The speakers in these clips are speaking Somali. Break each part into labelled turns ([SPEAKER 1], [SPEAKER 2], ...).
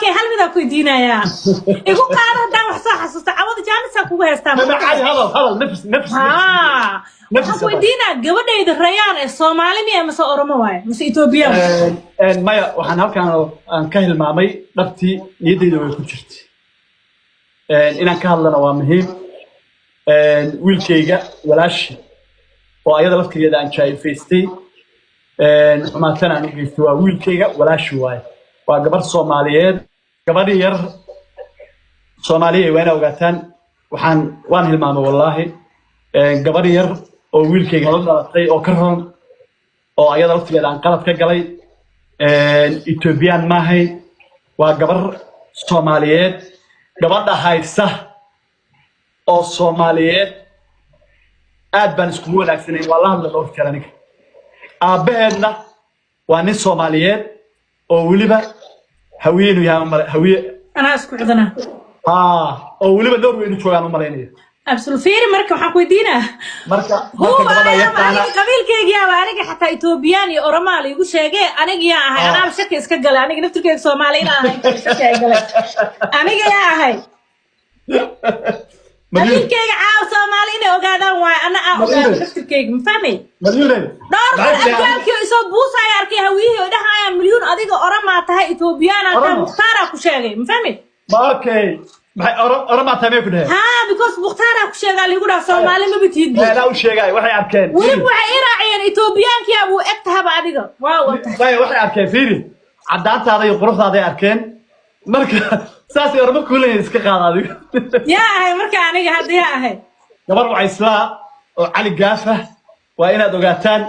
[SPEAKER 1] Okay, hal midaan ku weydiinayaa. Igu qaado haddaan wax soo xasuusto. Cawada jaanisaa kugu haystaa.
[SPEAKER 2] Ma caadi, hadal, hadal, nafis, nafis.
[SPEAKER 1] Haa, waxaan ku weydiinaa, gabadhayda Rayaan ee Soomaali miya mise Oromo waaye mise Ethoobiyan?
[SPEAKER 2] Maya, waxaan halkaan aan ka hilmaamay, dhabtii niyaddayda way ku jirtay inaan ka hadlana, waa muhiim. Wiilkayga walaashi oo ayada laftigeeda aan jaa'ifaystay, xumaatana aan u geystay, waa wiilkayga walaashi waaye, waa gabar Soomaaliyeed, gabadhii yar Soomaaliya. Waa inaa ogaataan, waxaan waan hilmaamay wallaahi. Gabadh yar oo wiilkayga la dhalatay oo ka roon oo ayada laftigeeda aan qalad ka galay, Ethoobiyan maahayn, waa gabar Soomaaliyeed. Gabadha haysa oo Soomaaliyeed aad baan iskugu wanaagsanayn, waa la hadla dhowr jeer aniga. Aabbaheedna waa nin Soomaaliyeed oo weliba Hawiye inuu yahay umale, Hawiye.
[SPEAKER 1] Anaa isku cidana.
[SPEAKER 2] Haa, oo weliba Norway inuu joogaan u malaynayo.
[SPEAKER 1] Absolute. Fiiri, marka waxaan ku weydiinaa,
[SPEAKER 2] Marka gabadha yartaana
[SPEAKER 1] aniga qabiilkaygiyaaba, aniga xataa Ethoobiyan iyo Oromaa la igu sheegay. Aniga yaa ahay? Anaaba shaki iska galay. Aniga naftirkeyga Soomaali inaa ahay shaki ay galay. Aniga yaa ahay? Qabiilkeyga caawa Soomaali inay ogaadaan waayo, ana aa ogaado naftirkeyga, ma fahmay?
[SPEAKER 2] Malyuune.
[SPEAKER 1] Dhowr mar abgaalkii isoo buusaya arkay, Hawiyihii oo dhahayaan, "Milyuun, adiga Oromaa tahay, Ethoobiyaana tahay."
[SPEAKER 2] Oromo.
[SPEAKER 1] Mukhtaaraa ku sheegay, ma fahmay?
[SPEAKER 2] Ma okay, maxay Oromaa tahay may ku dheheen?
[SPEAKER 1] Haa, because Mukhtaaraa ku sheegaa liigu dhaha, Soomaali maba tihid.
[SPEAKER 2] Meelaa u sheegay waxay arkeen.
[SPEAKER 1] Weliba waxay ii raaciyeen, Ethoobiyaankiyaa buu eg tahaba adiga, waa wata.
[SPEAKER 2] Maya, waxay arkeen, fiiri, caddaantaada iyo quruxdaaday arkeen, marka saasay Ormo kuuleeyihin. Iska qaada adiga.
[SPEAKER 1] Yaa ahay marka aniga hadda? Yaa ahay?
[SPEAKER 2] Gabar Wacayslaa oo Cali Gaafa waa inaad ogaataan,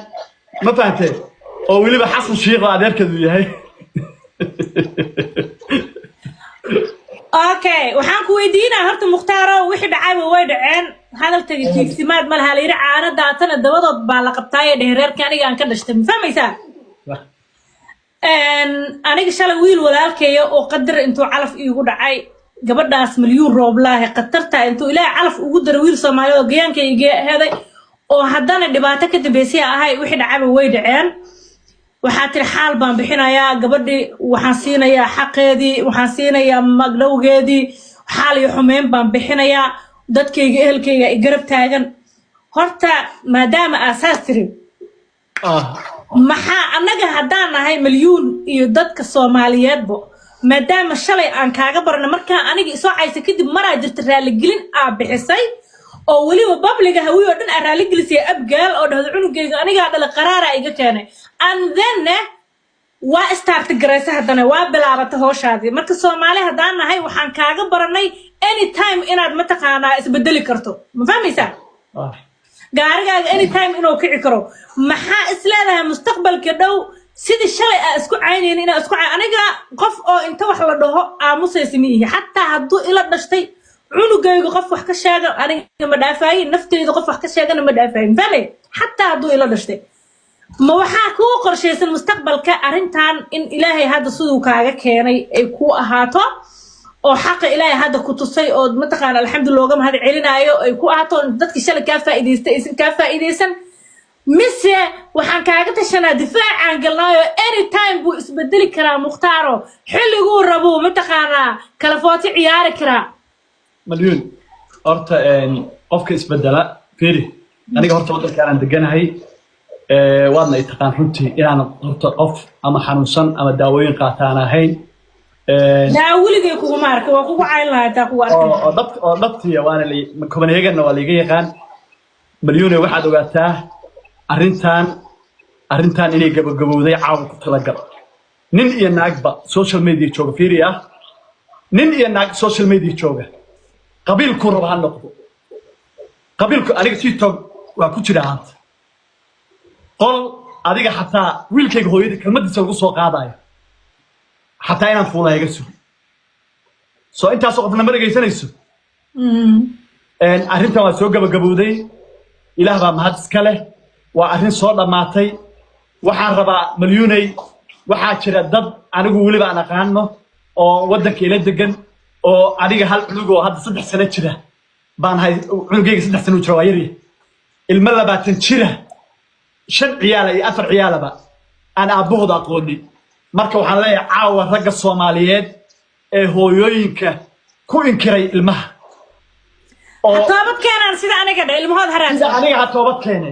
[SPEAKER 2] ma fahanteen? Oo weliba Xasan Shiikh oo adeerkeedu yahay.
[SPEAKER 1] Okay, waxaan ku weydiinaa horta, Mukhtaaro, wixii dhacayba way dhaceen, hadal tagi tiigsimaad ma laha. La yidhi caano daatana dabadood baa la qabtaayee dhehe reerkii aniga aan ka dhashtay, ma fahmaysaa? Aniga shalay wiil walaalkeeya oo qadar intuu calaf iigu dhacay, gabadhaas Milyuun Rooblaahi khatarta intuu Ilaahay calaf ugu daray, wiil Soomaaliyeed oo gayaankay iga heday oo haddana dhibaato ka dambeysay ahay. Wixii dhacayba way dhaceen. Waxaa tiri xaal baan bixinayaa gabadhii, waxaan siinayaa xaqeedii, waxaan siinayaa magdhowgeedii, xaal iyo xumeyn baan bixinayaa, dadkayga ehelkayga i garab taagan. Horta maadaama aasaas tiri, maxaa annaga haddaan nahay Milyuun iyo dadka Soomaaliyeedbo, maadaama shalay aan kaaga barano markaa aniga isoo caysa kadib, maraa jirta raaligelin aa bixisay oo weliba babliga Hawiy oo dhan aa raaligelisay, Abgaal oo dhahdo cunugayga anigaa dhalay, qaraaraa iga keenay, and then waa start garaysa, haddana waa bilaabatay howshaadii. Marka Soomaali haddaan nahay, waxaan kaaga baranay anytime inaad mataqaanaa isbedeli karto, ma fahmaysaa? Gaarigaaga anytime inuu kici karo. Maxaa is leedahay mustaqbalka dhow? Sidii shalay aa isku caynaynin inaa isku cayn, aniga qof oo inta wax la dhaho aamusaysa ma ihi. Xataa hadduu ila dhashtay cunugayga, qof wax ka sheega aniga ma dhaafaayin, nafteyda qof wax ka sheegana ma dhaafaayin, fahmay? Xataa hadduu ila dhashtay. Ma waxaa kuu qorshaysan mustaqbalka arrintan in Ilaahay hadda siduu kaaga keenay ay kuu ahaato, oo xaqa Ilaahay hadda ku tusay oo mataqaana alxamdu looga mahad celinaayo ay ku ahaato, dadkii shalay kaa faa'iidaystay aysan kaa faa'iidaysan, mise waxaan kaaga tashanaa difaacaan galnaayo, anytime buu isbedeli karaa Mukhtaaro, xilliguu rabuu mataqaanaa kala footi ciyaari karaa?
[SPEAKER 2] Malyuun, horta qofka isbedela, fiiri, aniga horta waddankaanaan deganahay, waadna i taqaan runtii inaan horta qof ama xanuunsan ama daawooyin qaataan ahayn.
[SPEAKER 1] Daa weligay kuguma arka, waa kugu cayn lahaa taa kugu arkay.
[SPEAKER 2] Oo dhabtiya waana la Copenhagenna waa laiga yaqaan. Malyuune, waxaad ogaataa arrintan inay gabagabowday caawa. Ku talagal, nin iyo naagba social media jooga, fiiri ah, nin iyo naag social media jooga, qabiilkuu raba ha noqdo qabiilku. Aniga TikTok waa ku jira hanta qol, adiga xataa wiilkayga hooyadii kelmadiisa lagu soo qaadayo, xataa inaan fuula iga sugo soo intaasoo qofna ma dhegaysanayso. Arrintan waa soo gabagabowday, Ilaah baa mahad iska leh, waa arrin soo dhammaatay. Waxaan rabaa, Malyuuney, waxaa jira dad anigu weliba aan aqaano oo waddanka ila degan oo aniga hal cunug oo hadda 3 sano jira baan hay, cunugayga 3 sano u jira, waa yarya, ilmo 20 jira, shan ciyaala iyo afar ciyaalaba aan aabbahooda aqoonin. Marka waxaan leeyahay caawa ragga Soomaaliyeed ee hooyooyinka ku inkiray ilmaha
[SPEAKER 1] Ha
[SPEAKER 2] oo
[SPEAKER 1] toobad keenaan sida aniga dhe, ilmahood ha
[SPEAKER 2] sida
[SPEAKER 1] raadsadaan.
[SPEAKER 2] Aniga ha toobad keene.